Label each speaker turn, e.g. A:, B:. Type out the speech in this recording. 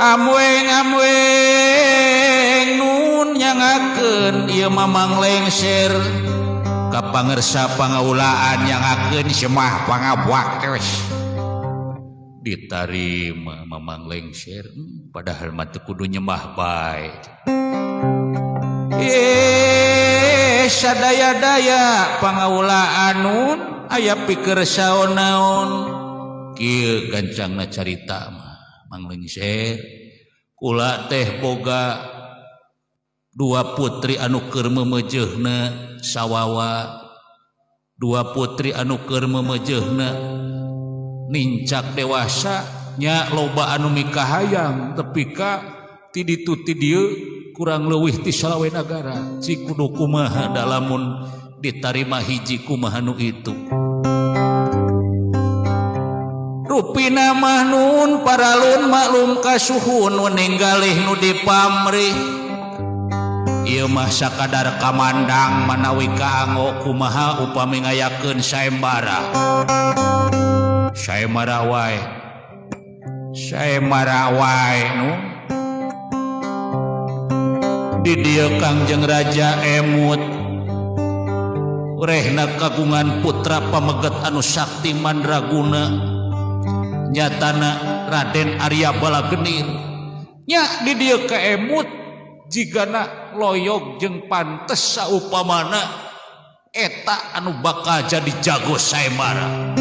A: Amweng amweng nun nyangakeun ieu Mamang Lengser ka pangersa pangaulaan nyangakeun semah pangabaktos ditarima Mamang Lengser padahal mah teu kudu nyembah bae. Sadaya-daya pangaulaan nun aya pikir saon naon kieu gancangna carita mah Mang Lengser kula teh boga dua putri anu keur memejehna sawawa, dua putri anu keur memejehna nincak dewasa nya loba anu mikahayang tepi ka ti ditu ti dieu kurang leuwih ti salawe nagara cik kudu kumaha dalamun ditarima hiji kumaha nu itu. Rupina mah nun paralun maklum kasuhun ninggalih nu dipamrih ieu mah sakadar kamandang manawi kaanggo kumaha upami ngayakeun sayembara. Sayembara wae, sayembara wae nu di dieu Kangjeng Raja emut rehna kagungan putra pameget anu sakti mandraguna nyatana Raden Arya Balagenir nya di dieu kaemut jigana loyog jeung pantes saupamana eta anu bakal jadi jago sayembara.